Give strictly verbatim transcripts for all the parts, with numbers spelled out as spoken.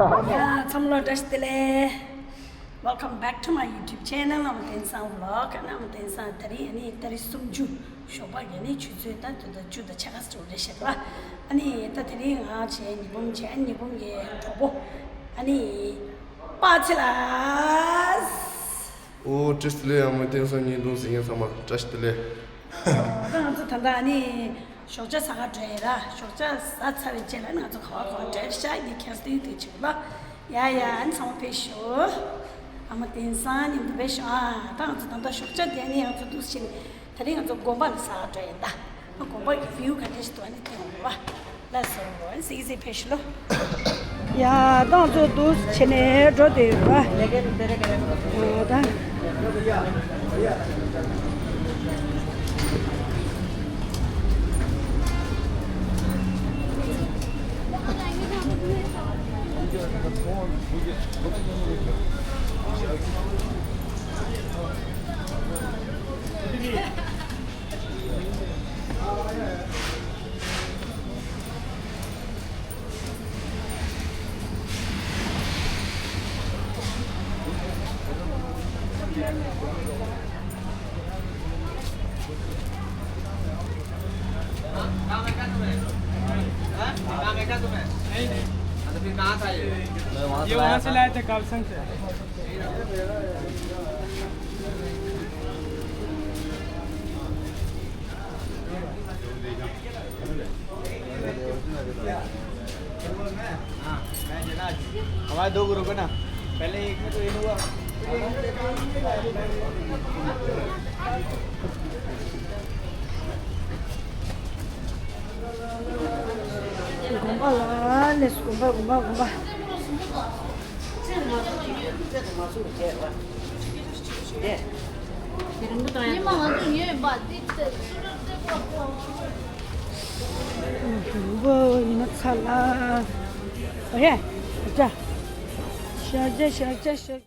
ཡ་ཚང་མ་ལ་བཀྲ་ཤིས་བདེ་ལེགས། Welcome back to my YouTube channel. ཨ་མ་བསྟན་བཟང་vlog. ཨ་མ་བསྟན་བཟང་ད་རིང་ཨ་ནི་ཏ་རིག་སུམ་ཅུ་ཞོགས་པ་གི་ཨ་ནི་ཆུ་ཚོད་ད་དུ་ད་བཅུ་དང་ཕྱེད་ཀ་ཙམ་རེད་ཤག་ལ། ཨ་ནི་ད་དེ་རིང་ང་བྱས་ཉི་འབུམ་བྱས་ཨ་ཉི་འབུམ་གི་གྲོགས་པོ་ཨ་ནི་པ་ཚེ་ལགས། ཨོ་བཀྲ་ཤིས་བདེ་ལེགས། ཨ་མ་བསྟན་བཟང་བརྙན་ཐུང་གཟིགས་མཁན་ཚང་མ་བཀྲ་ཤིས་བདེ་ལེགས། ད་ང་ཚོ་ད་ལྟ་ཨ་ནི་ཞོགས་ཇ་ཟ་ག་འགྲོ་ཡིན་ལ། ཞོགས་ཇ་ཟ་ཚར་བའི་རྗེས་ལ་ང་ཚོ་ག་བ་ག་བ་འགྲོ་ཡིན་ཤག་ངས་ཁྱེད་ཚོ་སྟོན་དུས་ཆེ་བ། ཡ་ཡ་ཨ་ནི་ཚང་མ་ཕེབས་ཤོག་ཨ་མ་བསྟན་བཟང་མཉམ་དུ་ཕེབས་ཤོག་ཨ་ད་ང་ཚོ་ད་ལྟ་ཞོགས་ཇ་དེ་ནས་ང་ཚོ་འདུག་ཕྱིན་ནས་ད་རིང་ང་ཚོ་དགོན་པ་ལ་ཟ་ག་འགྲོ་ཡིན་ད། དགོན་པ་གི་view་ག་འདྲ་ཞིག་འདུག་ཨ་ནི་དེ་ཡོང་རོགས། ལགས་སོ། གཟིགས་གཟིགས་ཕེབས་ཤོག་ལོ། ཡ་ད་ང་ཚོ་འདུག་བྱས་ནས་འགྲོ་བསྡད་ཡོད་པ། འོ་ད། ये वहाँ से लाए थे, कालसंग से। हमारे दो ग्रुप है ना, पहले एक में तो इन हुआ। དགོན་པ་ལ་སླེབས་སོང་། དགོན་པ་དགོན་པ་དགོན་པ། ཡིན་ན་ཚ་ལ། ཨོ་ཡ། ཞག་བྱ། ཞག་བྱ་ཞག་བྱ་ཞག་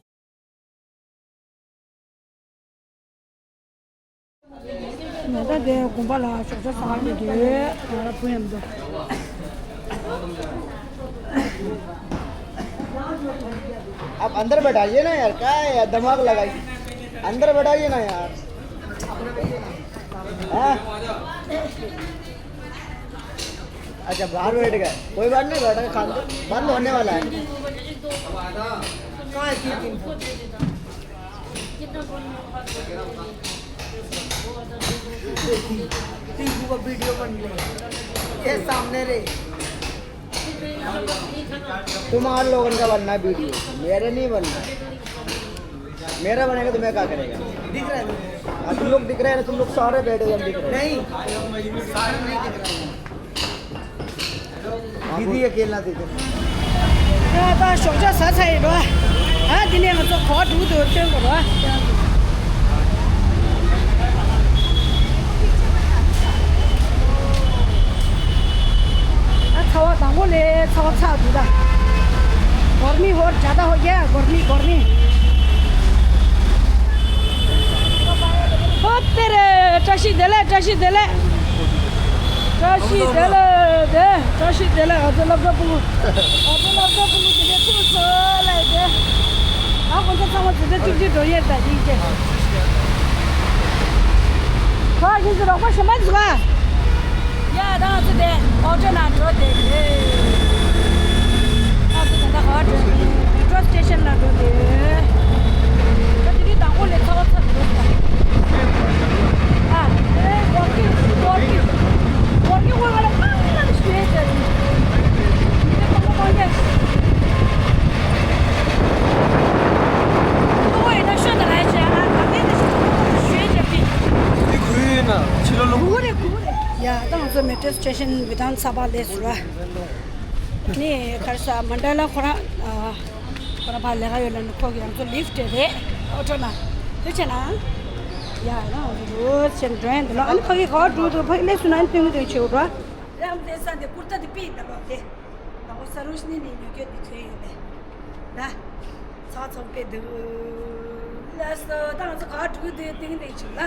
ང་ད་དེ་དགོན་པ་ལ་ཞོགས་ཇ་ཟ་ག་སླེབས་དུས་ང་རང་བུ་མཉམ་དུ། आप अंदर बैठाइए ना यार, क्या है यार, दिमाग लगाइए, अंदर बैठाइए ना यार। हाँ? अच्छा, बाहर बैठ गए, कोई बात नहीं, बैठ के खान दो, बंद होने वाला है। टीपू का वीडियो बन रही है, ये सामने रे। तुम्हारे लोगों का बनना है वीडियो, मेरे नहीं बनना है। मेरा बनेगा तो मैं क्या करेगा? दिख रहा है तुमको? हाँ, तुम लोग दिख रहे हैं ना, तुम लोग सारे बैठे हुए दिख रहे हैं। नहीं, सारे नहीं दिख रहे हैं। दीदी अकेला दिख रहा है। ད་ཞོགས་ཇ་ཟ་ཚར་ཡིན་རོ། ཨ་དེ་ནས་ང་ཚོ་གོ་འགྲོ་དུས་སྟོན་དགོས་རོ། ཨ་ཚ་བ་དང་པོ་ལས་ཚ་བ་ཚ་འདུག་ད། གོར་མི་ཧོར་ཇ་ད་ཧོ་ཡ་གོར་མི་གོར་མི། ཧོ་ཏེ་རེ། བཀྲ་ཤིས་བདེ་ལེགས། བཀྲ་ཤིས་བདེ་ལེགས། བཀྲ་ཤིས་བདེ་ལེགས་དེ། བཀྲ་ཤིས་བདེ་ལེགས། ང་ཚོ་སློབ་གྲྭ་སྤུ་གུ། ང་ཚོ་སློབ་གྲྭ་སྤུ་གུ་དེ་འདྲའི་ཐུག་སོང་ལབ་དེ། ང་ཁོང་ཚོ་ཚང་མ་འཛིན་གྲྭ་བཅུ་གཅིག་འགྲོ་ཡས་ད་ཡིན་ཀྱེ། ཁོ་ཡིན་ཚེ་རོགས་པ་གཞན་པ་འཛུགས་ཨ། ཡ་ད་ང་ཚོ་དེ་ཨོ་ཊོ་ནང་འགྲོ་དེ་རེད། ང་ཚོ་ད་ལྟ་ག་པར་འགྲོ་དེ། མེ་ཊྲོ་སི་ཊེ་ཤན་ལ་འགྲོ་དེ། ད་དེ་དུས་དང་པོ་ལས་ཚ་བ་ཚ་འགྲོ་ད། ཨ་ཨེ་ཝོར་ཀིང་ཝོར་ཀིང་ཝོར་ཀིང་ཝོར་ཀིང་ལ་ཨ་ལ་ལ་ཞུ་ཡས་ཅན། དེ་གོང་མ་གོང་རྒྱ་ཞུ། ཏོ་ཡིན་ན་ཤོད་ད་ལ་ཡ་ཅན་ཨ་ག་དེ་ན་ཞུ་ཡས་ཅན་པི། དེ་ཁུ་ཡིན་ན་ཕྱི་ལོ་ལོ། གུ་རེ་གུ་རེ། ཡ་ད་ང་ཚོ་མེ་ཊྲོ་སི་ཊེ་ཤན་བི་དྷཱན་ས་བྷ་ལས་སུ་ར། ནི་ག་རེ་ཟ། མན་ཌ་ལ་ཁོ་རང་ཨ། ཁོ་རང་ཕར་ལས་ཀ་ཡོད་ལ་ནི་ཁོ་གི་རང་ཚོ་ལིཕ་ཊི་རེད། ཨོ་ཊོ་ན། དེ་བྱས་ན། ཡ་ཡ་ན་འོ་དེ་རུ་ཆེན་འགྲོ་ཡན་དེ་ལ་ཨ་ནི་ཕ་གི་ག་བ་འགྲོ་འདུག་ཕ་གི་ལས་སུ་ན་ཨ་ནི་སྟོན་གི་སྟོན་བྱེད་འགྲོ། རམ་དེ་ས་དེ་ཀུར་ཏ་དེ་པི་ད་ལོ་དེ། ད་ཁོ་ས་རུ་ཤི་ནི་ནི་ཉོ་སྐྱོད་དེ་ཁྱོད་ཡོད་པས། ད། ཚ་ཚོམ་པའི་འདུག་ལགས་སོ། ད་ང་ཚོ་ག་བ་འགྲོ་གི་འདུག་ཏིང་ཏིང་བྱུང་ལ།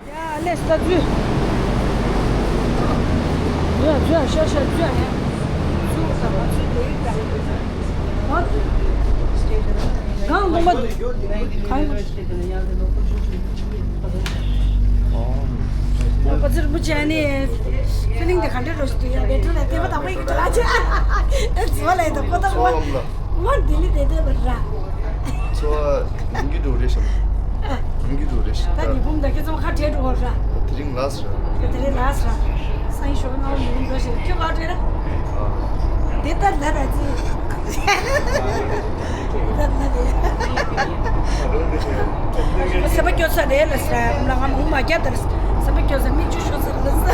ཡ་ལས་ལྟ་ཚུལ། ཚུར་ཤོག་ཤོག་ཚུར་ཡ། ཚུར་ས་མ་ཚུར་དེ་ཡིན་ད། ཧོ། གང་ལུང་པ་འདུག་གང་ཡིན། ཨོ། ཨོ་པ་ཚུར་མུ་ཆེ་ནི། ཕི་ལིང་དེ་ག་འདྲ་རོ་ཞིག་འདུག་ཡ། མེ་ཊོ་ལ་བལྟས་པ་དང་པོ་ཡིན་གི་འདྲ་ཆེ། ཨེ་ཙི་བ་ལ་ཡིན་ད་ཁོ་ད་ཁོ། ང་ལྡི་ལི་བསྡད་བསྡད་པ་ར། ཚོ་ཡིན་གྱི་འགྲོ་རེད་ཤག་ཡིན་གྱི་འགྲོ་རེད་ཤག་ད་ཉི་འབུམ་ད་ཁྱེད་ཚོ་ཁ་བྲལ་འགྲོ་བ་ར། དེ་རིང་ལ་སི་ར། དེ་རིང་ལ་སི་ར། སང་ཉིན་ཞོགས་སྔ་པོ་ཉི་འབུམ་འགྲོ་ཞིག་ཁྱོད་ཁ་བྲལ་ར། དེ་ལྟར་ལ་ར་ཅི། དེ་ལྟར་ལ་རེད། སེམས་པ་སྐྱོ་ས་རེད་ལ་སི་ར། ཨ་མ་ལགས་ང་མོ་མ་རྒྱབ་ད་ར། སེམས་པ་སྐྱོ་ས་མིག་ཆུ་ཤོར་ས་རེད་ལ་སི།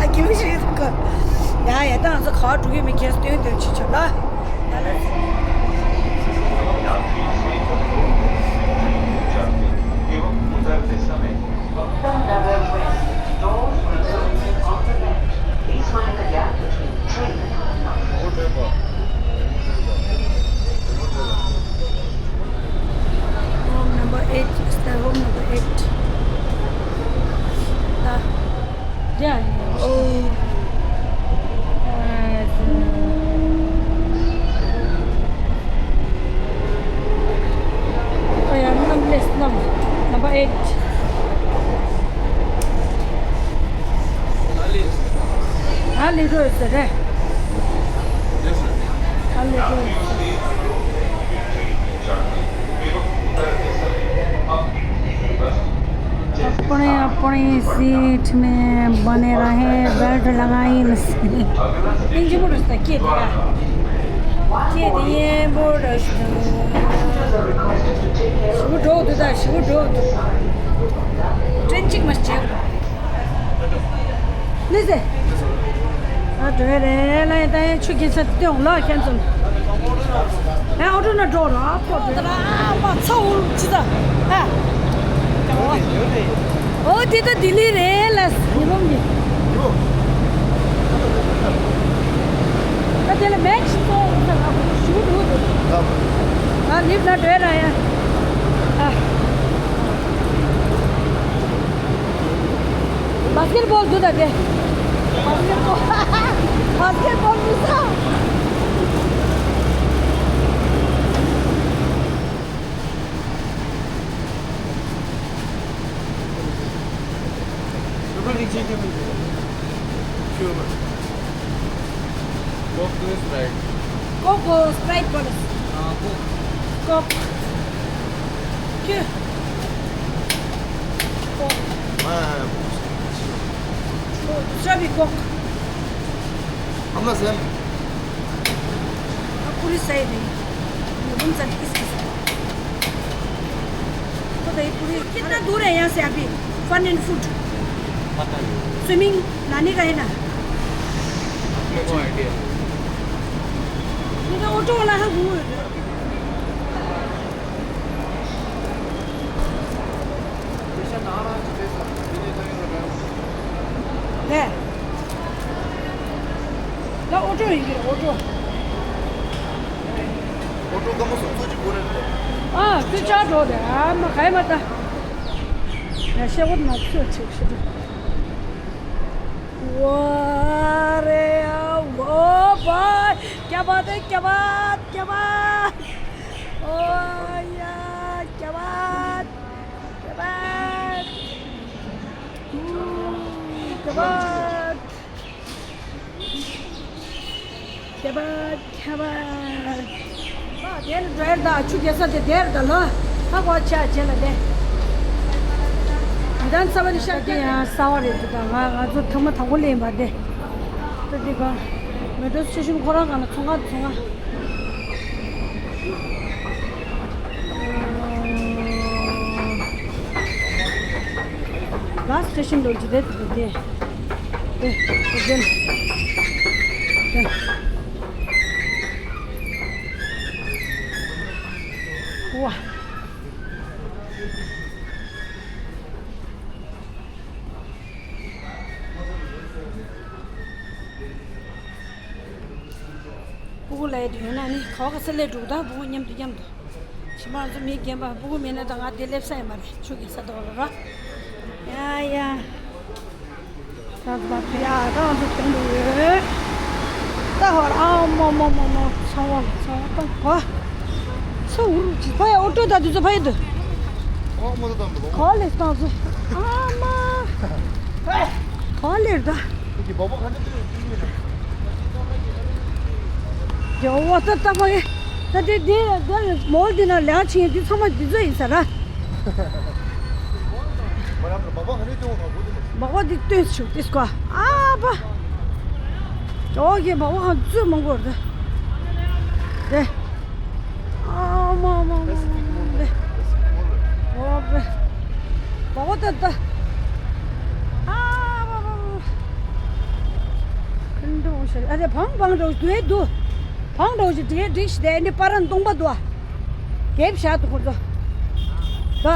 ཨ་ཀི་མི་ཤེས་ཐུབ་ག་ཡ་ཡ་ད་ང་ཚོ་ག་བ་འགྲོ་གི་མི་ཁྱེད་སྟོན་སྟོན་ཆི་ཆོག་ལ། Room number eight, is the room number eight. ད། ཡ་ཡ། ཨོ། ཨ་ཙི། ཨ་ཡ། རྣམ་ལས་རྣམ། Number eight. ཨ་ལི་རོས་རེད། ཨ་ལི་རོས། अपने अपने सीट में बने रहें, बेल्ट लगाएं। ཡིན་གཅིག་པུ་རེད་ད། ཁྱེད་དེ་ཡ། ཁྱེད་དེ་ཡན་པོ་རེད། ཞུ་འགྲོ་འདུག་ད་ཞུ་འགྲོ་འདུག་ཏྲེན་གཅིག་མ་བྱེད། ལུས་ཟེ། ཨ་འགྲོ་ཡ་རེད་ལ་ཡ། ད་ཡ་ཆུ་རྐྱེན་ས་སྟོན་ལ་ཁྱེད་ཚོ། ཨ་ཨོ་ཏོ་ན་འགྲོ་ར་ཕོ་འགྲོ་ར་མ་ཚ་འུར་ཅི་ད། ཨ། ཨོ་དེ་ད་ལྡི་ལི་རེད་ལ་ཉི་ལོམ་གྱི། ད་དེ་ལ་མེ་ཆི་ཚོ་ས་ལ་ཞུ་འགྲོ་འདུག་ཨ་ལིབ་ན་འགྲོ་ཡ་ར་ཡ། ཨ། Basketball འདུག་ད་དེ། Basketball། Basketball འདུག་ས། Coke, Sprite. Coke, Sprite बोलो। हाँ, Coke। Coke। क्यों? Coke। हाँ। ओ, दूसरा भी Coke। हम ना same। अब पूरी सही नहीं। ये उन सब किस किस को? तो भाई पूरी कितना दूर है यहाँ से अभी? Fun and Food। पता नहीं। Swimming नहाने का है ना? अपने को idea। ये तो ऑटो वाला है वो। ལས། ད་ཨོ་ཏོ་ཡིན་གྱི་རེད། ཨོ་ཏོ། ཨོ་ཏོ་སྐམ་པོ་སོང་ཚོད་ཅིག་གོ་རེད། ཨ་ཚོད་ཆགས་འགྲོ་རེད། ཨ་མ་ག་ཡི་མ་ད། ཡ་ཤེ་བོ་ན་ཚོད་ཆེ་ཤི་རེད། ཝ་རེ་ཨ་ཝ་བ་ཀྱ་བ་དེ་ཀྱ་བ་ཀྱ་བ། ཨོ་ཡ་ཀྱ་བ་ཀྱ་བ། ཁྱབ་པ། ཁྱབ་པ། ཁྱབ་པ། ཨ་དེར་འགྲོ་ཡར་ད་ཆུ་རྒྱག་ས་དེ་དེར་ད་ལོ། ཧ་གོ་ཆ་བྱེད་ལ་དེ། མི་དང་ཚ་བ་ནི་ཤར་དེ་ཡང་ས་བ་རེད་འདུག་ད་ང་ང་ཚོ་ཐོག་མ་དང་པོ་ལེན་པ་དེ། ད་དེ་ག་མེ་ཏོག་ཆུ་ཤུན་ཁོ་རང་ག་ན་ཚོང་ཁང་ཚོང་ཁང་། Last station ལོ་ཇི་ལྟར་དེ་དེ་དེ་དེ་དེ། ཝ། སྤུ་གུ་ལ་ཡོད་ན་ནི་ག་བ་ག་ས་སླེབས་འགྲོ་གི་ད། སྤུ་གུ་མཉམ་དུ་མཉམ་དུ། ཕྱི་མ་ང་ཚོ་མི་རྒན་པ་སྤུ་གུ་མེད་ན་ད་ང་དེ་སླེབས་ས་ཡོད་མ་རེད། ཆུ་རྒྱག་ས་དོག་ལ་ར། ཡ་ཡ། ང་ཚོ་མ་ཕི་ཡ་ད་ང་ཚོ་དོན་དུ་ཡོད། ད་ཧོར་ཨ་མོ་མོ་མོ་མོ་ཚང་བ་ཚང་བ་ད་གོ། ཚུར་ཅི་ཕ་ཡ་ཨོ་ཏོ་ད་དུ་ཚོ་ཕ་ཡ་དུ། ཨོ་མོ་ད་དམ་དུ། གོ་ལེ་ད་ཚོ་ཨ་མ། གོ་ལེ་ད། ཁྱེད་ཀྱི་སྦག་སྦག་ག་འདྲ་འདུག་ཅི་མིན་ན། ཡོ་བ་ད་ད་ཕ་ཡ། ད་དེ་དེ་དེ་མོལ་དེ་ན་ལེགས་ཆེན་དེ་ཚང་མ་དེ་ཚོ་ཡིན་ས་ར། མ་རབ་ལ་སྦག་སྦག་ག་འདྲ་སྟོན་འོང་ན་གོ་དེ་ལ། སྦག་སྦག་འདི་སྟོན་ཆོག་ཏིས་ཀོ། ཨ་པ། ཇོ་གི་སྦག་སྦག་ག་ཚོད་མང་པོ་རེད། དེ། ཨ་མ་མ་མ་མ་དེ། ཨོ་པེ། སྦག་སྦག་ད་ད། ཨ་མ་མ་མ། ཁིན་འགྲོ་ཤར་ཨ་དེ་བང་བང་འགྲོ་དུ་ཨེ་དུ། བང་འགྲོ་ཞིག་འགྲིག་འགྲིག་ཞིག་དེ་ཨ་ནི་པ་རན་སྟོང་པ་དུ་ཨ། རྒྱབ་བཞག་ཏུ་ཁོ་ཚོ། ད།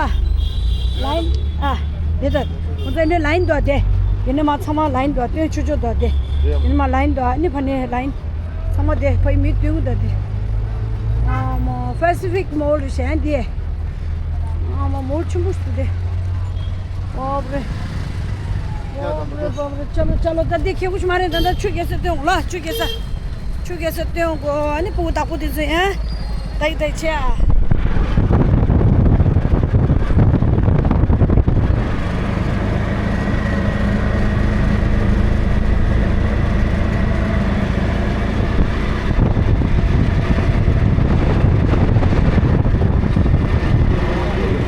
ལ་ཡིན། ཨ། དེ་ད། ཁོ་ཚོ་ནི་ལ་ཡིན་དུ་དེ། ཡིན་ནི་མ་ཚང་མ་ལ་ཡིན་དུ་སྟོན་ཆོག་ཆོག་དུ་དེ། ཡིན་ནི་མ་ལ་ཡིན་དུ་ཨ་ནི་ཕ་ནི་ལ་ཡིན། ཚང་མ་དེ་ཕ་ཡི་མི་སྟོན་གི་དུ་དེ། ཨ་མོ་ཕེ་སི་ཕིག་མོལ་གཞན་དེ། ཨ་མོ་མོལ་ཆེན་པོ་ཞིག་དེ། ཨོ་བ་རེ། ཨོ་བ་རེ་ཨོ་བ་རེ། ཅ་ལོ་ཅ་ལོ་ད་འདི་ཁེ་གུ་ཤི་མ་རེད། ད་ད་ཆུ་རྒྱས་ས་སྟོན་ལ་ཆུ་རྒྱས་ས། ཆུ་རྒྱས་ས་སྟོན་གོ། ཨ་ནི་སྤུ་གུ་བདག་པོ་དེ་ཚོ་ཡང་། ད་ཡི་ད་ཡི་ཆེ་ཨ།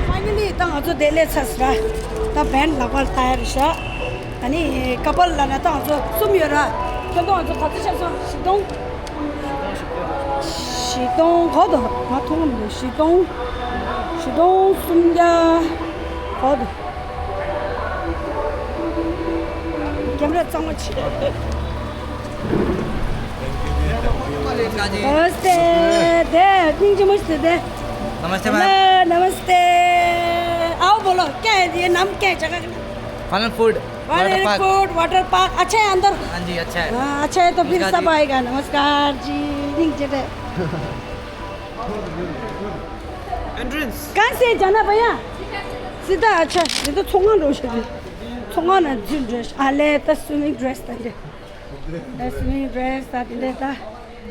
ཕ་ནི་ལི་ད་ང་ཚོ་དེ་ལས་ཚར་སོང་ར། ད་བན་ལག་པར་ལྟ་ཡ་རེད་ཤག་ཨ་ནི་ཀ་པལ་ལ་ན་ད་ང་ཚོ་གསུམ་ཡོད་ར། ཁྱོད་ཚོ་ང་ཚོ་ག་ཚོད་ཆགས་སོང་། བཞི་སྟོང་། བཞི་སྟོང་གོ་དོ། ང་མཐོང་མི་འདུག་བཞི་སྟོང་། བཞི་སྟོང་སུམ་བརྒྱ་གོ་དོ། རྒྱབ་ར་གཙང་མ་ཆེ། नमस्ते। दे, निंगे मुझसे दे। नमस्ते मैम। हेलो, नमस्ते। आओ बोलो, क्या है ये, नाम क्या है जगह का? फलन फूड। फलन फूड, वाटर पार्क। अच्छा है अंदर? हाँ जी, अच्छा है। हाँ, अच्छा है तो फिर नमस्कार सब जी। आएगा। नमस्कार जी। निंगे दे। एंट्रेंस। कहाँ से जाना भैया? सीधा। अच्छा, ये तो छोंगा रोड है। छोंगा ना, जिम ड्रेस। आले तो स्विमिंग ड्रेस तंगे। ད་སུ་མིང་རེས་ད་དེ་འདྲས་ད།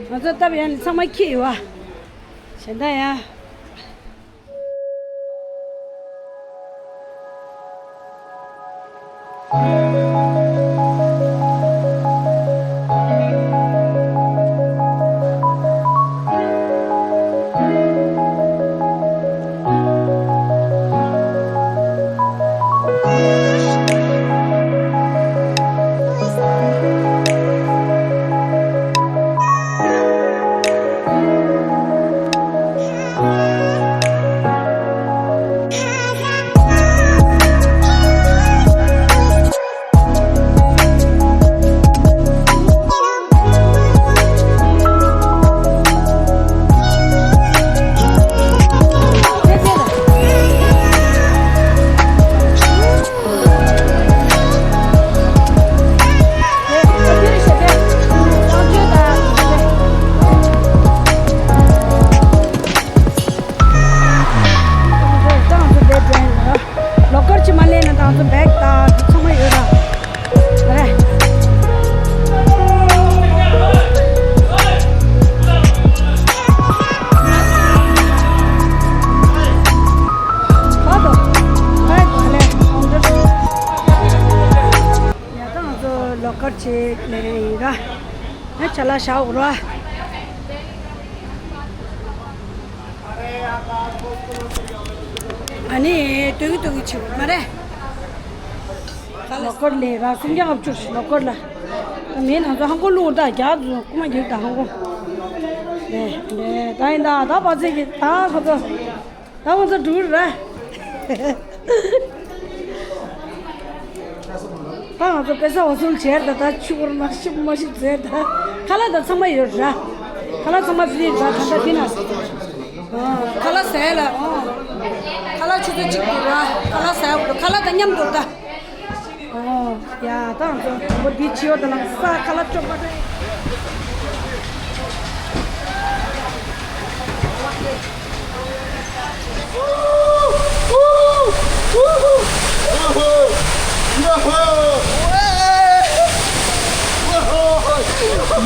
ང་ཚོ་སྟབས་ཡག་ནི་ཚང་མ་ཁྱི་ཡོད་བ། གཞན་དག་ཡང་། ལོ་ཀར་ཅི་མ་ལེན་ན་ད་ང་ཚོ་བེག་དང་དེ་ཚང་མ་ཡོད་ར། རེད། ཧ་དོ། ཧ་དོ་ལེ། ཡ་ད་ང་ཚོ་ལོ་ཀར་ཅི་ལེན་ཡིན་ར། ཨ་ཅ་ལག་བཞག་འོ་ར། ཨ་ནི་སྟོན་གི་སྟོན་གི་བྱེད་དགོས་མ་རེད། ལོ་ཀར་ལས་ར་སུམ་བརྒྱ་ལྔ་བཅུ་ཞིག་ལོ་ཀར་ལ། ད་མིན་ང་ཚོ་ཧང་གོ་ལུང་ད་རྒྱ་ཚོ་རྐུ་མ་རྒྱག་ད་ཧང་གོ། ནས་ནས་ད་ཡིན་ད་ད་པ་ཚེ་གི་ད་ཁོ་ཚོ། ད་ང་ཚོ་འགྲུལ་ར། ད་ང་ཚོ་པེ་ས་བ་སུལ་བྱས་ད་ད་ཆུ་བོར་མ་ཤི་མ་ཤི་བྱས་ད། ཁ་ལག་ད་ཚང་མ་ཡོད་ར། ཁ་ལག་ཚང་མ་ཕི་རི་ར། ད་ད་འདི་ན། ཨ། ཁ་ལག་ཟས་ལ། ཨ། ཁ་ལག་ཆུ་ཚོད་གཅིག་གི་ར། ཁ་ལག་ཟས་འོ་ཁ་ལག་ད་མཉམ་དུ་ད། ཨོ། ཡ་ད་ང་ཚོ་མགོ་འདི་ཕྱི་བ་ད་ལ་ས་ཁ་ལག་བཅོ་ལྔ་རེད།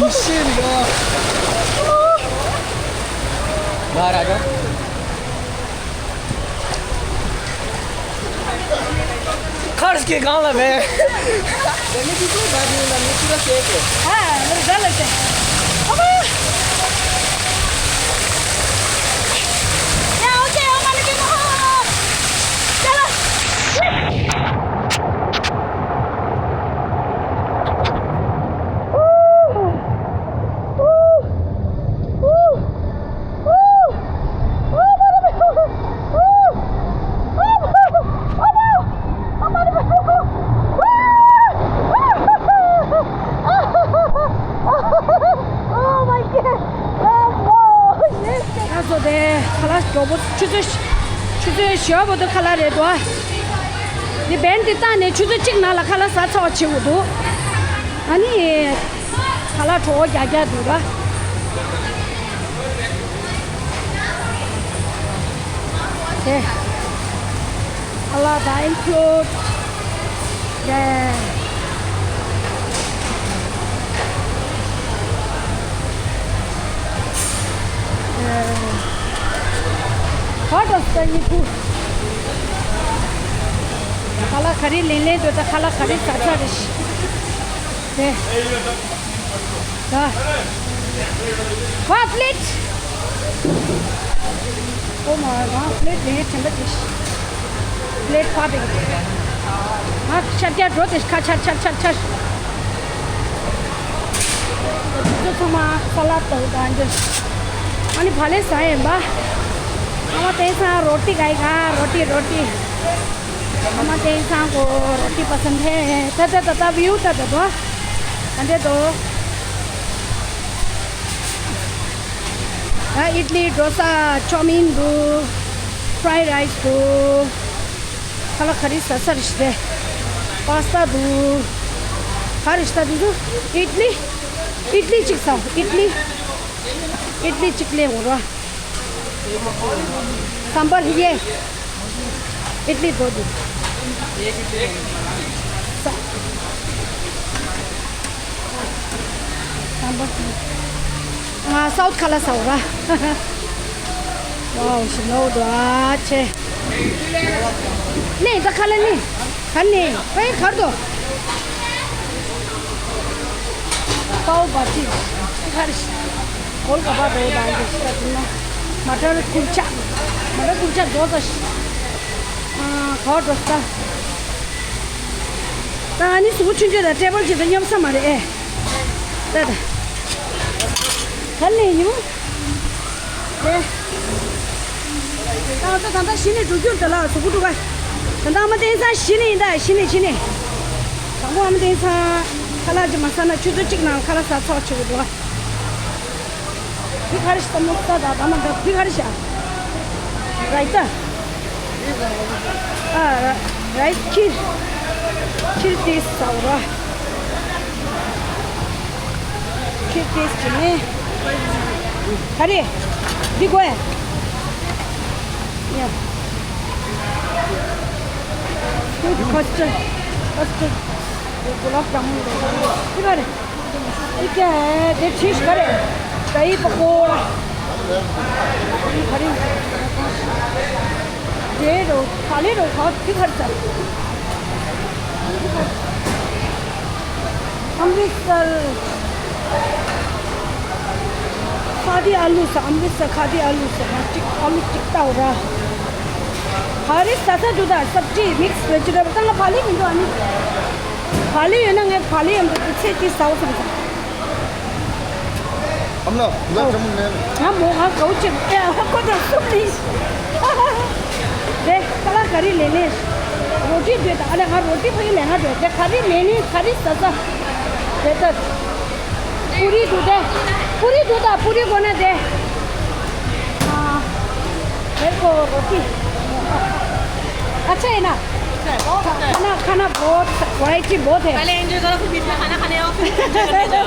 Shit, bro. Bahaar aa jao. Kharch ke gaon la main. Then it is not bad, you know, natural cake. हाँ, मेरे घर लगते हैं। अबे! क्या हो गया, मन की मोहर? चलो। Oh my God! Oh, wow! Yes! ང་ཚོ་དེ་ཁ་ལག་མགྱོགས་པོ་ཆུ་ཚོད་ཆུ་ཚོད་ཞེ་པོ་དུ་ཁ་ལག་རེད་དོ། འདི་བན་འདི་བཏང་ནས་ཆུ་ཚོད་གཅིག་ནང་ལ་ཁ་ལག་ཟ་ཚར་བ་བྱེད་དགོས་འདུག་ཨ་ནི། ཁ་ལག་བྲོ་བོ་རྒྱག་རྒྱག་འདུག་ར། དེ། ཁ་ལག་དང་include། དེ། ཧོ་ཊོ་སི་ཊལ་གཉིས་ཀུ། ཁ་ལག་ག་རེ་ལེན་ལེན་འདོད་ད་ཁ་ལག་ག་རེ་ཟ་ཚར་རེད། དེ། ད། ཝ་པི་ལེཊ། ཨོ་མ་ཝ་པི་ལེཊ་ལེན་དྲན་པ་དེ། པི་ལེཊ་ཕ་བེག་ང་ཤར་རྒྱག་འགྲོ་དེ་ཁ་ཆར་ཆར་ཆར་ཆར། དེ་ཚོ་ཚང་མ་ས་ལད་དང་དང་འདི། ཨ་ནི་བག་ལེབ་ཟ་ཡིན་པ། ཨ་མ་དེང་སང་རོ་ཏི་ག་ཡི་ག་རོ་ཏི་རོ་ཏི། ཨ་མ་དེང་སང་གོ་རོ་ཏི་པ་སན་ཧེ། ད་ད་ད་ད་བིའུ་ད་ད་དོ། ཨ་འདྲེ་དོ། ཨ་ཨིཌ་ལི་ཌོ་ས་ཅའོ་མིན་འདུག་ཕྲའི་རའི་སི་འདུག་ཁ་ལག་ག་རེ་ཟ་ས་རེད་ཤི་རེད། པ་སི་ཏ་འདུག་ག་རེ་ཟ་འདུག་ཨིཌ་ལི། ཨིཌ་ལི་གཅིག་ཟ། ཨིཌ་ལི། ཨིཌ་ལི་གཅིག་ལེན་འོང་ར། སམ་བར་ཧི་ཡེ། ཨིཌ་ལི་དོ་དུ། ས། སམ་བར་ཧི། ང་སའུཐ་ཁ་ལག་ཟ་འོ་ར། ཝའོ་ཞི་ནོ་དོ་ཨ་ཆེ། ནེ་ད་ཁ་ལག་ནེ། ག་ནེ། པའི་གར་དོ། པའོ་བྷ་ཇི། ག་རེ། གོལ་ག་པ་དོ་དང་གི་ཤ་དུ་ན། མ་ཊར་ཀུལ་ཆ། མ་ཊར་ཀུལ་ཆ་དོ་ད་ཤི། ཨ་ག་བ་འགྲོ་ས། ད་ཨ་ནི་གཟུགས་པོ་ཆུང་ཆུང་དང་ཊེ་བལ་ཅིག་དང་མཉམ་ས་མ་རེད་ཨེ། ད་ད། ག་ནས་ཡིན། དེ། ད་ད་ད་ད་གཞི་ནས་འགྲོ་རྒྱུར་ད་ལ་གཟུགས་པོ་འགྲོ་ག་ད་ད་ཨ་མ་བསྟན་སང་གཞི་ནས་ཡིན་ད་གཞི་ནས་གཞི་ནས། དང་པོ་ཨ་མ་བསྟན་སང་ཁ་ལག་ཅིག་མ་ཟ་ན་ཆུ་ཚོད་གཅིག་ནང་ཁ་ལག་ཟ་ཚར་བ་བྱེད་དགོས་འདུག་འདི་ག་རེ་ཤ་མོ་ས་ད་ད་མ་འདྲ་འདི་ག་རེ་ཤ། རའི་ཏ། ཨ་ར་རའི་ཁིར། ཁིར་ཏིས་ས་ར། ཁིར་ཏིས་ཅི་ནེ། ག་རེ། འདི་གོ་ཡ། ཡ། ཁོ་ཁོ་སི་ཊར། ཁོ་སི་ཊར། འདི་གུ་ལབ་ཇ་མུན་རེད། འདི་ག་རེ། འདི་ག་རེ། འདི་ཁྲིས་ག་རེ། ད་ཡི་པ་ཀོ་ར། འདི་ག་རེ། འདི་རོ། ག་ལེ་རོ་ག་འདི་ག་རེ་ཟ། འདི་ག་རེ། अमृतसर खादी आलू सा, अमृतसर खादी आलू सा, हाँ, टिक, आलू टिकता होगा। हरी ससा जुदा, सब्जी, मिक्स वेजिटेबल, तंग फाली मिंदो आनी। फाली है ना, फाली हम तो पीछे की साउथ में। ཨ་མ་ལགས། ང་ལ་ཇ་མུ་ལེན། ང་མོ་ང་གའུ་ཅིག་ཨེ་ཨ་ཁོ་དང་སུབ་ལི། དེ་ཁ་ལག་ག་རེ་ལེན་ནི། རོ་ཊི་དེ་དང་ཨ་ལེ་ང་རོ་ཊི་ཕ་གི་ལེན་ང་དེ་དེ་ག་རེ་ལེན་ནི་ག་རེ་ཟ་ཟ། དེ་ལྟར། པུ་རི་འདུག་དེ། པུ་རི་འདུག་ད་པུ་རི་དགོས་ན་དེ། ཨ། मेरे को रोटी। अच्छा है ना? अच्छा है, बहुत अच्छा है। खाना, खाना बहुत, वैरायटी बहुत है। पहले एंजॉय करो, फिर बीच में खाना खाने आओ, फिर एंजॉय करने जाओ।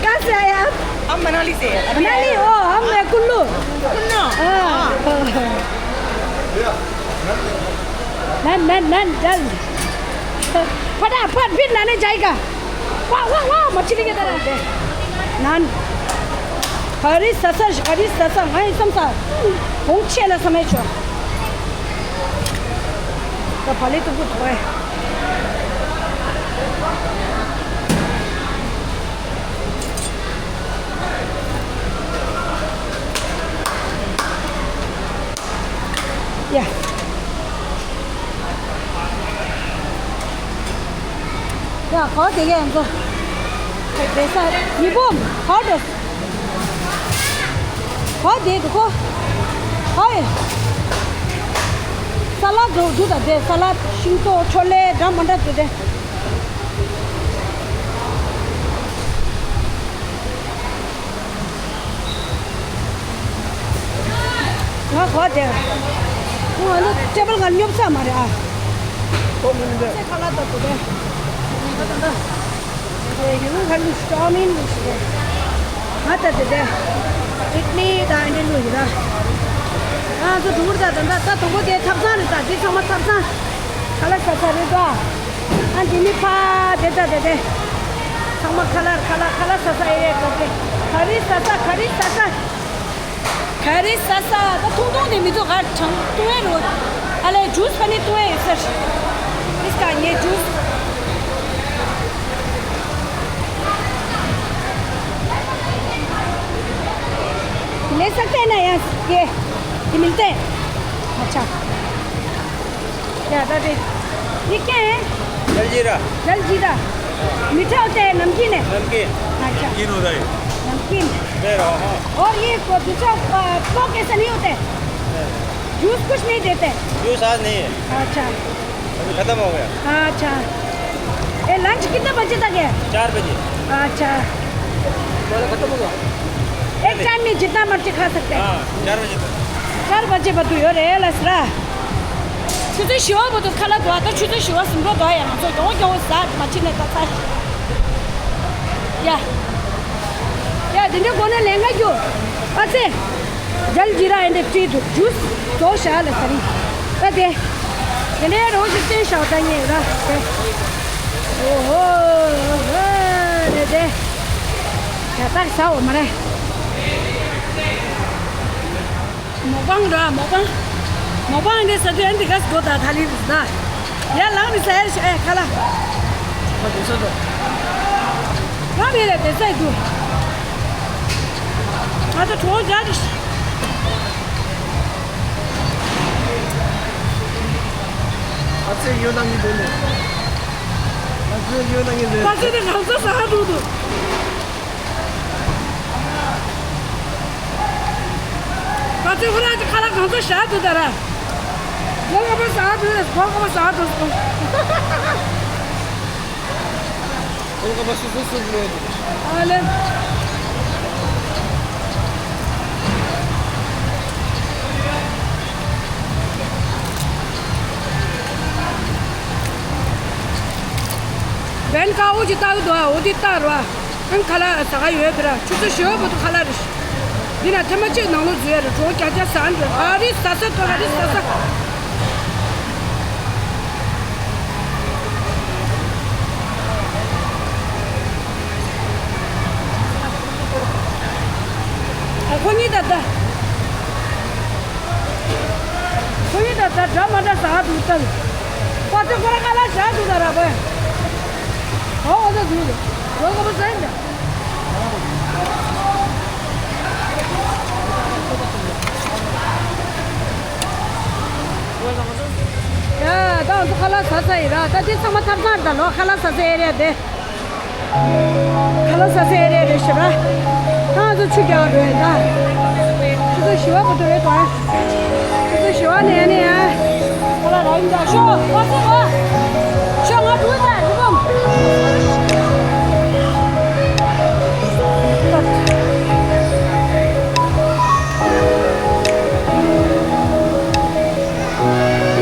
कहाँ से आए आप? हम मनाली से हैं। अभी मनाली? आए हैं। ओ, हम हैं कुल्लू। कुल्लू? हाँ। हाँ। नन, नन, नन, जल्द। फटाफट, फिर नहाने जाएगा। वाह, वाह, वाह, मछली की तरह। ནན། ག་རི་ཟ་ས་ག་རི་ཟ་ས། ང་ཡི་བསམ་ས་གོང་ཆེ་ལ་བསམ་མེད་ཆོག་ད་བ་ལི་ཏུ་བུ་ཐོ་ཨེ། ཡ། ཡ། གོ་དེ་གས་ཡང་ཚོ། དེ་ས་ཉི་བོ་གོ་དེ། གོ་དེ་གོ། ཧོ་ཡ། ས་ལ་འགྲོ་འདུག་ད་དེ་ས་ལ་ཤིང་ཏོག་ཆོ་ལེ་འདྲ་མ་འདྲ་དེ་དེ། ང་གོ་དེ། ང་ནི་ཊེ་བལ་ང་སྙོབ་ས་མ་རེད་ཨ། ཁོ་མི་འདུག་ཁ་ལག་ད་དུ་དེ། ད་ད་ད། ཡུ་ཁ་ལུ་ཤོ་མིན་ལུ་ཤི་རེད། ང་ད་དེ་དེ། ཨིཌ་ལི་ད་ཨིཌ་ལི་ལུ་ཡི་ར། ང་ཚོ་འགྲུར་ད་ད་ད་ད་དུང་གོ་དེ་ཐབ་ཚང་རེད་ད་འདི་ཚང་མ་ཐབ་ཚང་། ཁ་ལག་ས་ས་རེད་ད། ཨ་འདི་ནི་ཕ་དེ་ད་དེ་དེ། ཚང་མ་ཁ་ལག་ཁ་ལག་ཁ་ལག་ས་ས་ཨེ་ཡེ་ག་དེ། ག་རི་ས་ས་ག་རི་ས་ས། ག་རི་ཟ་ས་ད་ཐུང་ཐུང་དེ་མི་འདུག་ག་གྲང་བཏུང་ཡ་རོ། ཨ་ལས་ཇུས་ཕ་ནི་བཏུང་ཡ་ཡོད་ཟེར། ཨིས་ཀ་ངའི་ཇུས། ले सकते हैं ना यहाँ ये ये मिलते हैं। अच्छा। क्या था दे? ये क्या है? जलजीरा। जलजीरा। मीठा होता है, नमकीन है? नमकीन। अच्छा। नमकीन होता है। नमकीन। दे रहा हूँ। और ये को- दूसरा अ, पोक ऐसा नहीं होता है? जूस कुछ नहीं देते? जूस आज नहीं है। अच्छा। अभी खत्म हो गया। अच्छा। ये लंच कितने बजे तक है? चार बजे। अच्छा। तुम्हारा खत्म होगा? एक टाइम में जितना मर्जी खा सकते हैं। हाँ, चार बजे तक। चार बजे बदू यो रे लसरा। ཆུ་ཚོད་བཞི་པ་བར་དུ་ཁ་ལག་དོ། ད་ཆུ་ཚོད་བཞི་པ་ཟིན་འགྲོ་དོ། ཡང་ང་ཚོ་མགྱོགས་མགྱོགས་ཟ་མ་ཕྱིན་ནས་ད་ཚར། ཡ། ཡ་དེ་འདྲའི་སྒོ་ནས་ལས་ཀ་རྒྱུ། ཨ་ཙི། ཇལ་ཇི་ར་ཨེ་འདྲ་ཕྲི་འདུག་ཇུས་རྫོགས་ཤག་ལ་ཟ་རིན། ད་དེ། དེ་འདྲའི་རོ་ཞིག་བསྟན་ཤག་ད་ངས་ར་དེ། ཨོ་ཧོ་ཧོ་རེད་དེ། ཡ་ད་ཟ་འོ་མ་རེད། མོག་པང་ར་མོག་པང་། མོག་པང་འདི་ཟ་དུས་ཨ་འདི་ག་སྒོ་ད་ཐ་ལི་རུ་ཟ། ཡ་ལང་རི་ཟ་ཡ་ཤ་ཨེ་ཁ་ལ། ཁ་དེ་ས་དོ། ང་མི་རེ་དེ་ས་དུ། ང་ཚོ་གྲོགས་རྒྱ་རི། ཨ་ཙི་ཡོད་ན་ངི་འདོད་ནས། ཨ་ཙི་ཡོད་ན་ངི་འདོད། ཨ་ཙི་དེ་ང་ཚོ་ཟ་འགྲོ་འདུག་ང་ཚོའི་ཧུ་རང་གི་ཁ་ལག་གང་ཚོ་བཞག་འདུག་ད་ར། གོ་ག་པ་ཟ་འདུག་གོ་ག་པ་ཟ་འདུག་གོ་ག་པ་སུ་སུ་སུ་འགྲོ་འདུག་ཨ་ལེ། བན་ཀ་འོ་ཅི་ལྟ་གི་འདུག་ཨ། འོ་དེ་ལྟ་རོ་ཨ། ཨང་ཁ་ལག་ཟ་ག་ཡོད་པ་ར། ཆུ་ཚོད་བཞི་པ་བར་དུ་ཁ་ལག་རེད། འདི་ན་ཐེངས་མ་གཅིག་ནང་ལོགས་འཛུལ་ཡ་རེད། གྲོགས་རྒྱ་རྒྱ་ཟ་འགྲོ། ག་རི་ཟ་ས་ཐོ་ག་རི་ཟ་ས། ཨ་ཁོ་གཉིས་ད་ལྟ། ཁོ་གཉིས་ད་ལྟ་འདྲ་མ་འདྲ་ཟ་འདུག་ལྟ། པ་ཚོ་ཁོ་ར་ཁ་ལག་ཟ་འདུག་ད་ར་བས། ཨོ་ཨོ་ད་འདུག་ལོ་ཁོ་པ་ཟ་ཡིན་ད། ཡ་ད་ང་ཚོ་ཁ་ལག་ཟ་ས་ཡིན་ར། ད་དེ་ཚང་མ་ཐབ་ཚང་ད་ལོ་ཁ་ལག་ཟ་ས་ཨེ་རེད་དེ། ཁ་ལག་ཟ་ས་ཨེ་རེད་རེད་ཤི་ར། ད་ང་ཚོ་ཆུ་རྒྱག་འགྲོ་ཡིན་ད། ཆུ་ཚོད་བཞི་པ་བར་དུ་རེད་དོ། ཆུ་ཚོད་བཞི་པ་ནས་ནས་ཡ། ཁ་ལག་རག་ཡིན་ད་ཤོག་ང་ཚོ་ང་། ཤོག་ང་འགྲོ་ཡིན་ད་འགྲོ་གམ།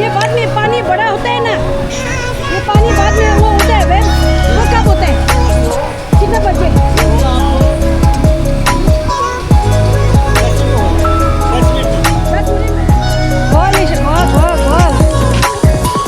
ये बाद में पानी बड़ा होता है ना, ये पानी बाद में वो होता है, वेल, वो कब होता है, कितना बजे? दस मिनट में। बहुत नीचे, बहुत, बहुत, बहुत।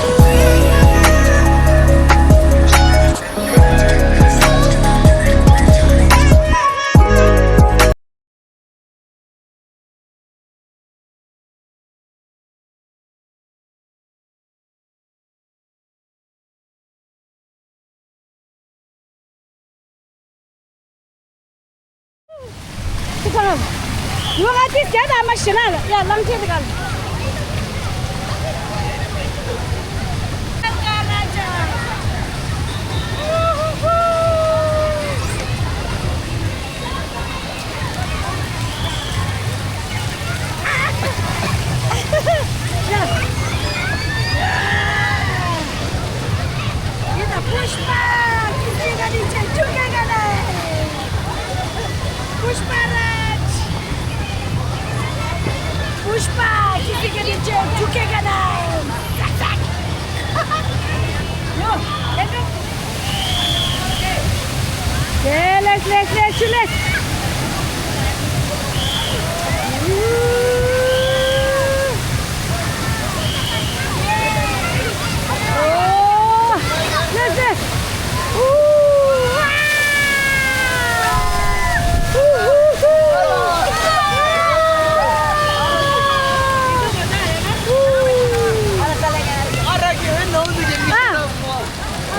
ཁོ་ང་དེ་སྐད་དང་མ་ཤི་ན་ལ་ཡ་ལང་ཁྱེད་དེ་ག་ལ། पुष्पा, किसी का नीचे झुकेगा नहीं। पुष्पा राज, पुष्पा, किसी के नीचे झुकेगा नहीं। यो, देखो। Let's, let's, let's, let's.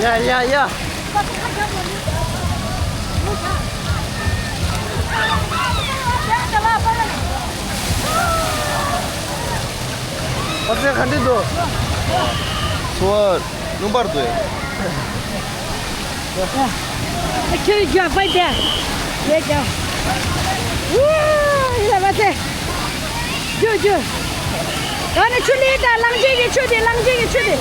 ཡ་ཡ་ཡ། ཨ་ཙེ་ག་འདྲ་འདུག་འཚོ་བ་ལུང་པར་འདུག་ཁྱོད་རྒྱུ་པ་དེ་རེད་ཀྱང་། ཝུ། ཡ་པ་ཙེ། རྒྱུ་རྒྱུ། ད་ནི་ཆུ་ལི་ད་གླང་ཆེན་གྱི་ཆུ་དེ་གླང་ཆེན་གྱི་ཆུ་དེ།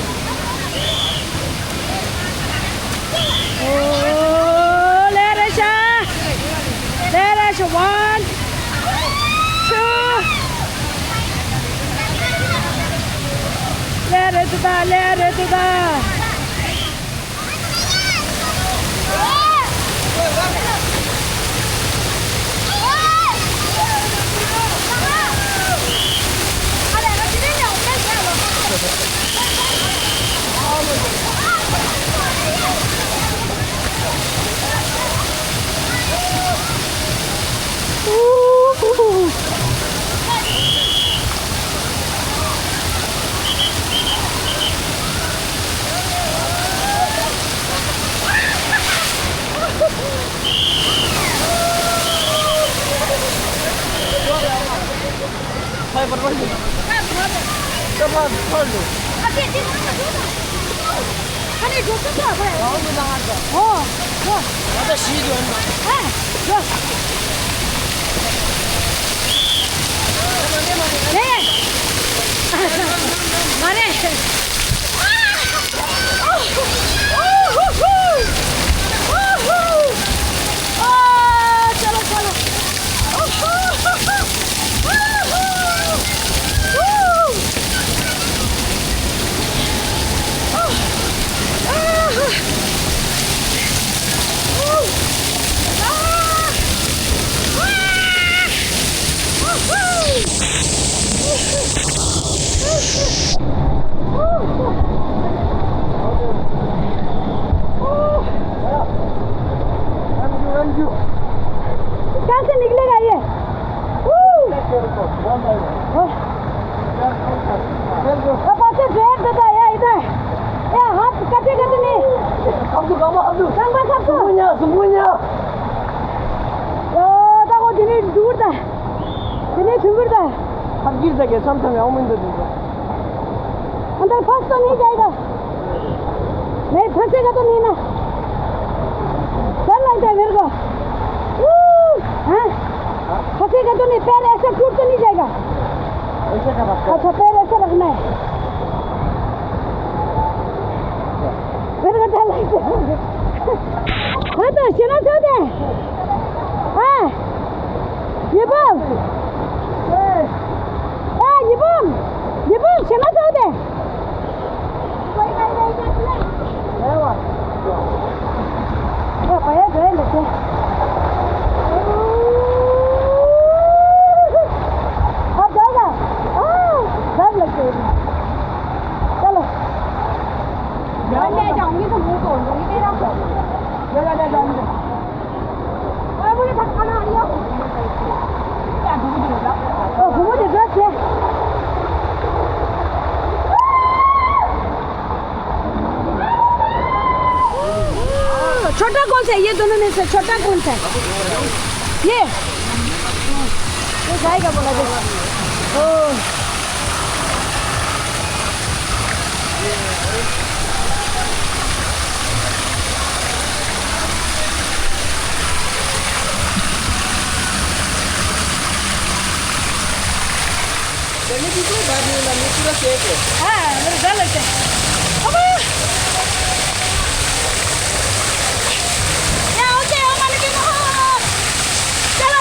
ཨོ་ལེ་རེ་ཤ། ལེ་རེ་ཤ། One, two. ལེ་རེ་ཏུ་ད་ལེ་རེ་ཏུ་ད། कहाँ से निकलेगा ये? वो पासे जोर देता है इधर। ये हाथ कटेगा तो नहीं? गंगा साहब को। अंदर फंस तो नहीं जाएगा? नहीं, फंसेगा तो नहीं ना? डर लगता है मेरे को। हाँ? फंसेगा तो नहीं, पैर ऐसे टूट तो नहीं जाएगा? अच्छा, पैर ऐसे रखना है। मेरे को डर लगता है। हाँ, तो सुनो तो दे। हाँ। ये बोल। हाँ, ये बोल। ये बोल, सुनो तो दे। छोटा कौन सा है? ये दोनों में से छोटा कौन सा है? ये। जाएगा बोला दे। ओ। चने की कोई बात नहीं, मम्मी पूरा सेफ है। हाँ, मेरे डर लगता है। अबे! क्या हो गया? हमारे के चलो।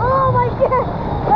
Oh my God!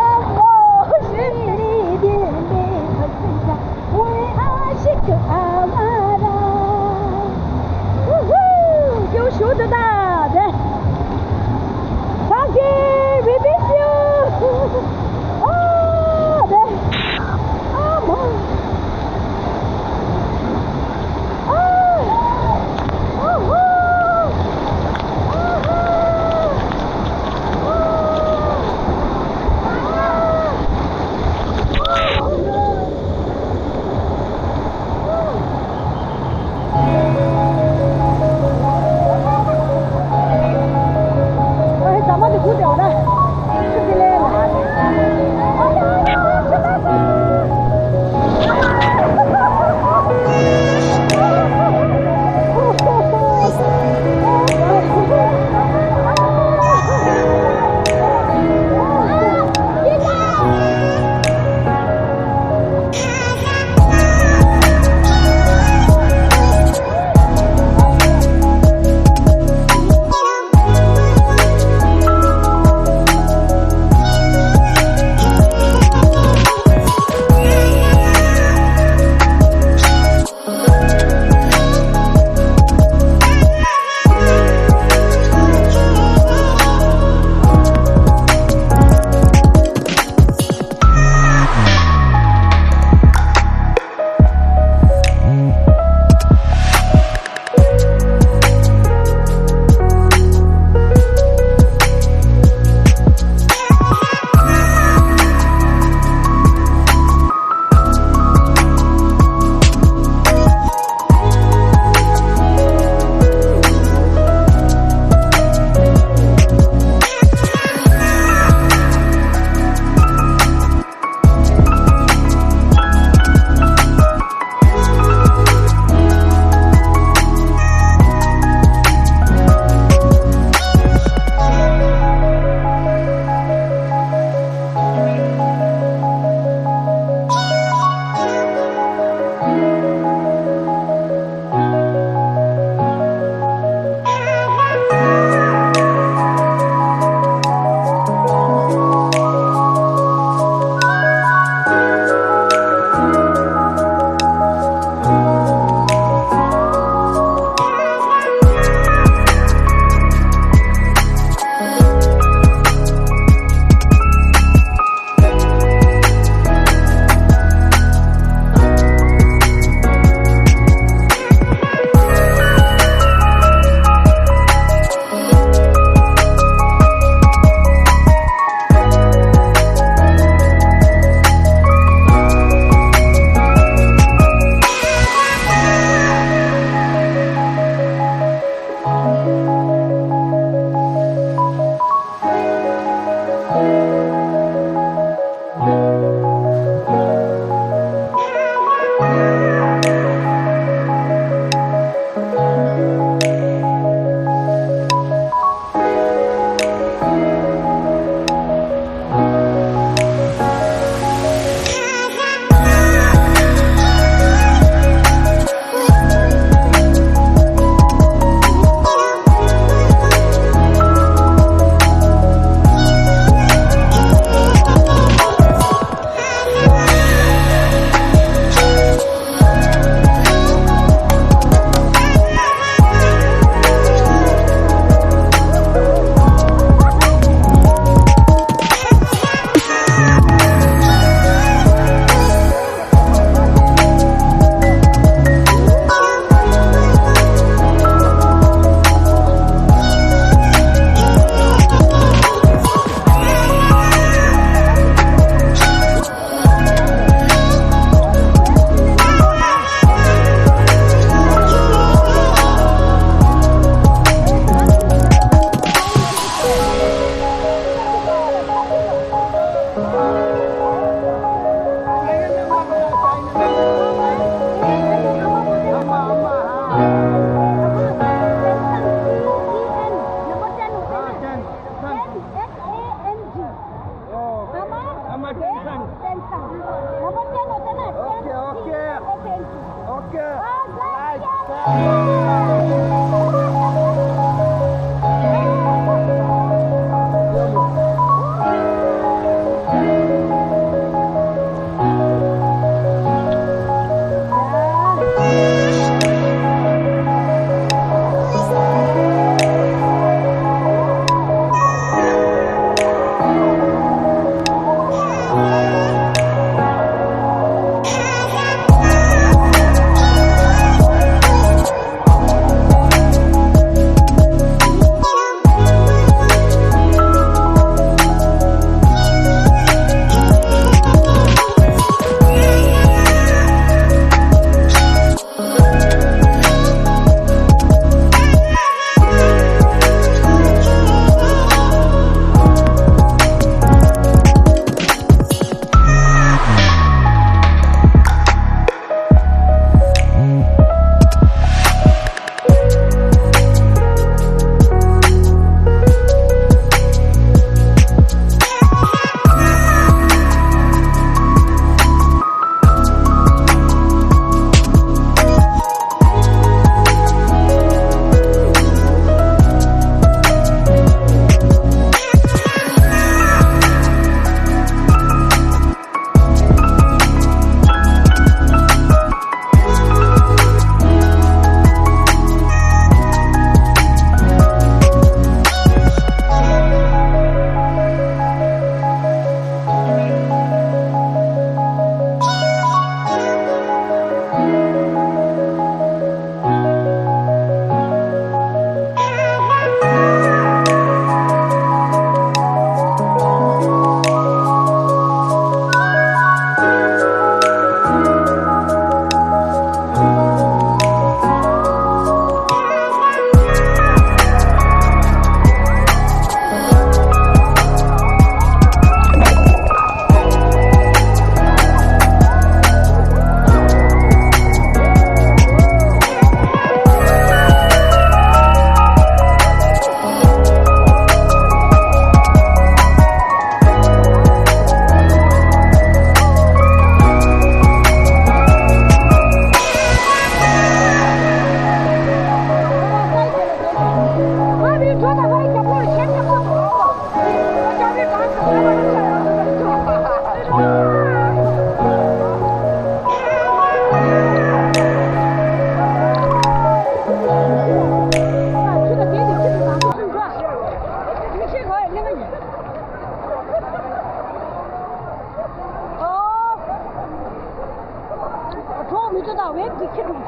གྲོགས་མི་ཚོ་དང་ཝེབ་ཀྱི་ཁྱི་སྒྲུང་།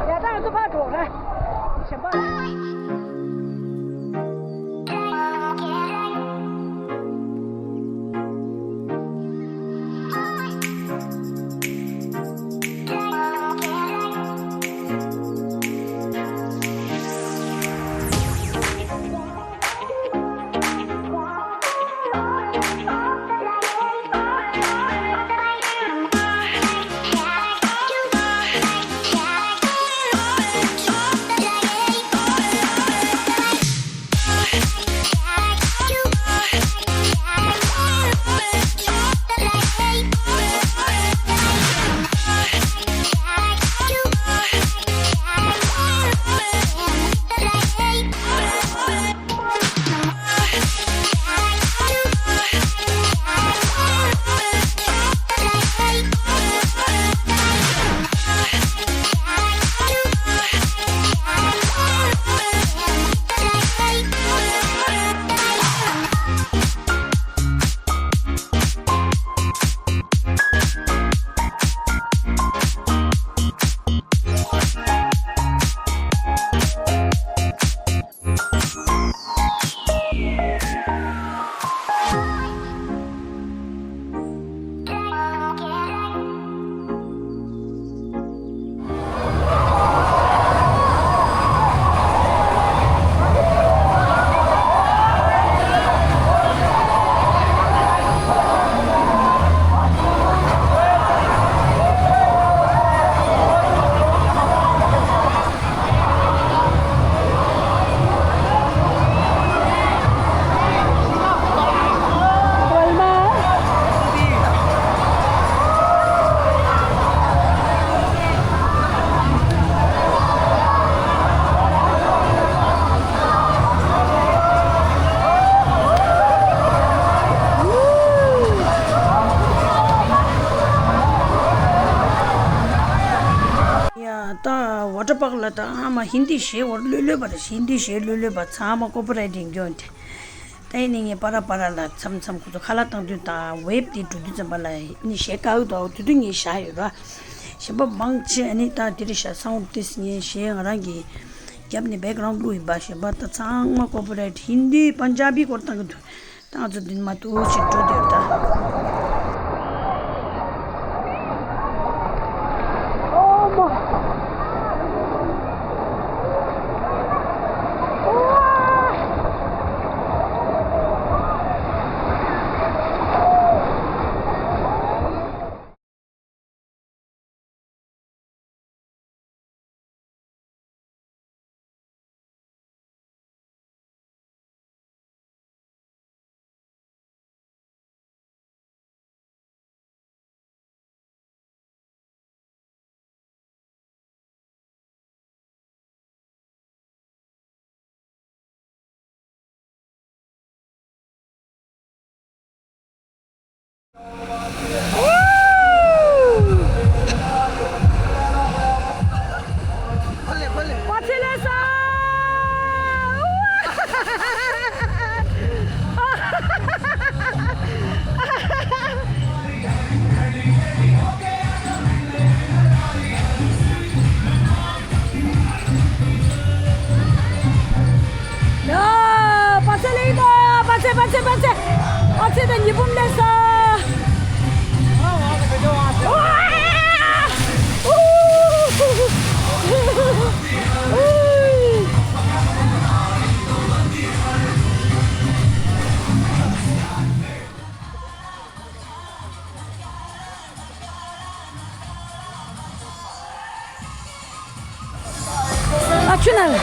ཡ་ད་ང་ཚོ་ཕར་འགྲོ་ར། གཞན་པ། ད་ཝ་ཊར་པཱག་ལ་ད་ཨ་མ་ཧིན་དི་གཞས་བོར་ལོས་ལོས་པ་རེད། ཧིན་དི་གཞས་ལོས་ལོས་པ་ཚང་མ་ཀོ་པི་རའེ་ཊི་ཡིན་རྒྱུ་འདི། ད་ཡིན་ནི་ངས་པ་ར་པ་ར་ལ་མཚམས་མཚམས་ཁོ་ཚོ་ཁ་ལག་བཏང་དུས་ད་ཝེབ་དེ་འགྲོ་དུས་ཙམ་པ་ལ་ནི་གཞས་བཀག་འདུག་དེ་དུས་ངས་བཞག་ཡོད་པ། གཞན་པ་མང་ཆེ་ཨ་ནི་ད་དེ་རེད་ཤག་སའུན་ཌི་དེ་ངས་གཞས་ང་རང་གི་རྒྱབ་ནས་བེག་གྷ་རའུན་ཌི་བླུགས་ཡིན་པ། གཞན་པ་ད་ཚང་མ་ཀོ་པི་རའེ་ཊི་ཧིན་དི་པན་ཇ་བི་སྐོར་བཏང་གི་འདུག་ད་ང་ཚོ་འདི་མ་གཏོགས་ཅིག་འགྲོ་འདོད་ད། ཡ། པ་ཚེ་ལེགས་དང་། པ་ཚེ། པ་ཚེ། པ་ཚེ། པ་ཚེ་དང་ཉི་འབུམ་ལེགས་སོ། ཨ་ཆུ་ན། ཡ།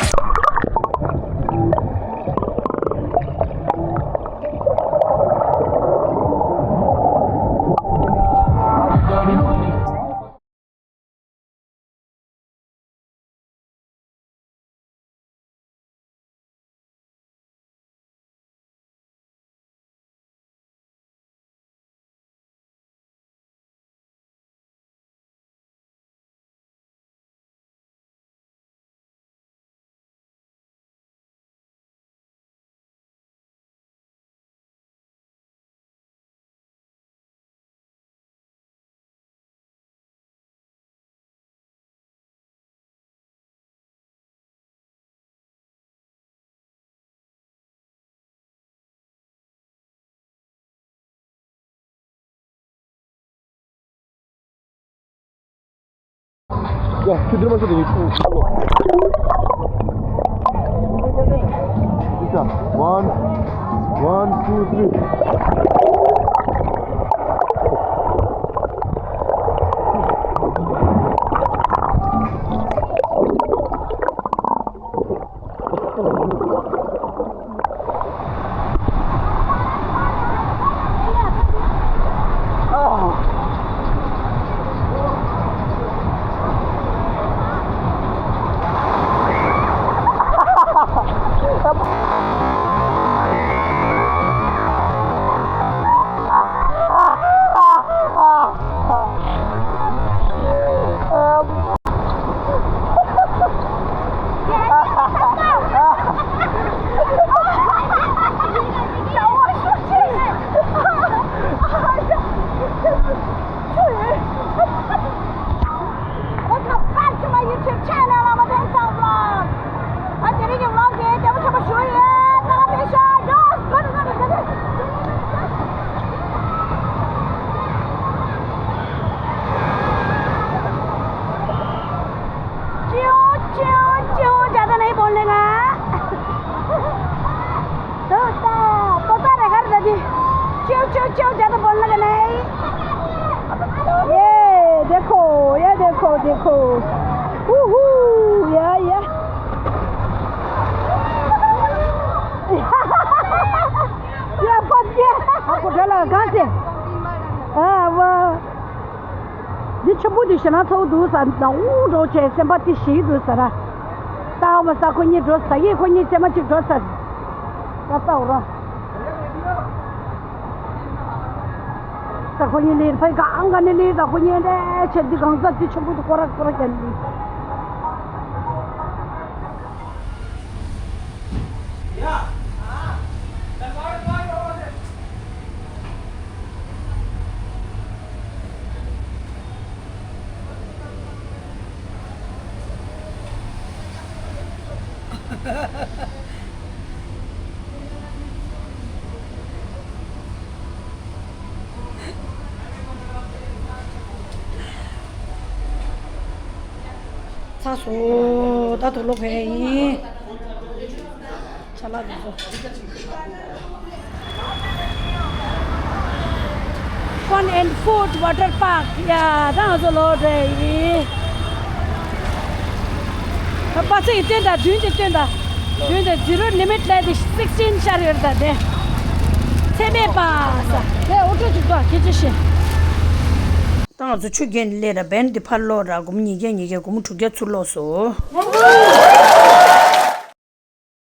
ཁྱོད་འདིར་མ་ཤོག་དེ་ཡིན། ཡིན་ས། One, one, two, three. Welcome back to my YouTube channel, I'm a Dance Vlog. ཨ་དེ་རིང་གི་vlog དེ་ལྟད་མོ་ཆེན་པོ་ཞུ་ཡོད། ད་ལྟ་ཕེབས་ཤོག Just go, go, go, go. च्यो, च्यो, च्यो, ज्यादा नहीं बोलने का। तोता, तोता रहेगा दादी। च्यो, च्यो, च्यो, ज्यादा बोलने का नहीं। ये देखो, ये देखो, देखो। Woohoo, या, या। ये फंस गया। आपको डर लगा कहाँ से? हाँ, वो འདི་ཆུ་བུར་དེ་ཞེད་སྣང་ཚ་བོ་འདུག་ཟེར། ནག་འུར་འུར་བྱས་སེམས་པ་དེ་ཞིག་འདུག་ཟེར། ད་འོ་མ་ས་ཁོ་གཉིས་འགྲོ་ཟེར། ཡིན་ཁོ་གཉིས་རྩེད་མོ་གཅིག་འགྲོ་ཟེར། ད་ལྟ་འོ་ར། ད་ཁོ་གཉིས་ལས་ཕའི་གང་ག་ནས་ལས་ད་ཁོ་གཉིས་འདྲ་བྱས་འདི་གང་ཟག་དེ་ཆུ་བུར་དེ་ཀོ་ར་ཀོ་ར་བྱས་ནས། ཚར་སོང་། ད་དུག་ལོག་ཕེབས་ཡིན། ཅ་ལག་དེ་ཚོ། Fun and Food Water Park ཡ། ད་ང་ཚོ་ལོག་འགྲོ་ཡིན། པ་ཚེ་ཡིས་སྟོན་དང་། བདུན་གྱིས་སྟོན་དང་། བདུན་དང་། Zero Limit ལས་དེ་sixteen ཤར་ཡོད་རེད། ད་དེ་ཚད་མེད་པ་ས་དེ་ཨོ་ཊོ་ཅིག་ཏོ་ཁྱེད་ཅི་ཤེས། ད་ང་ཚོ་ཆུ་རྒྱུད་ནས་སླེབས་ར། བན་འདི་ཕར་ལོག་ར། སྒོར་མོ་ཉིས་བརྒྱ་ཉིས་བརྒྱ། སྒོར་མོ་དྲུག་བརྒྱ་ཚུར་ལོག་སོང་།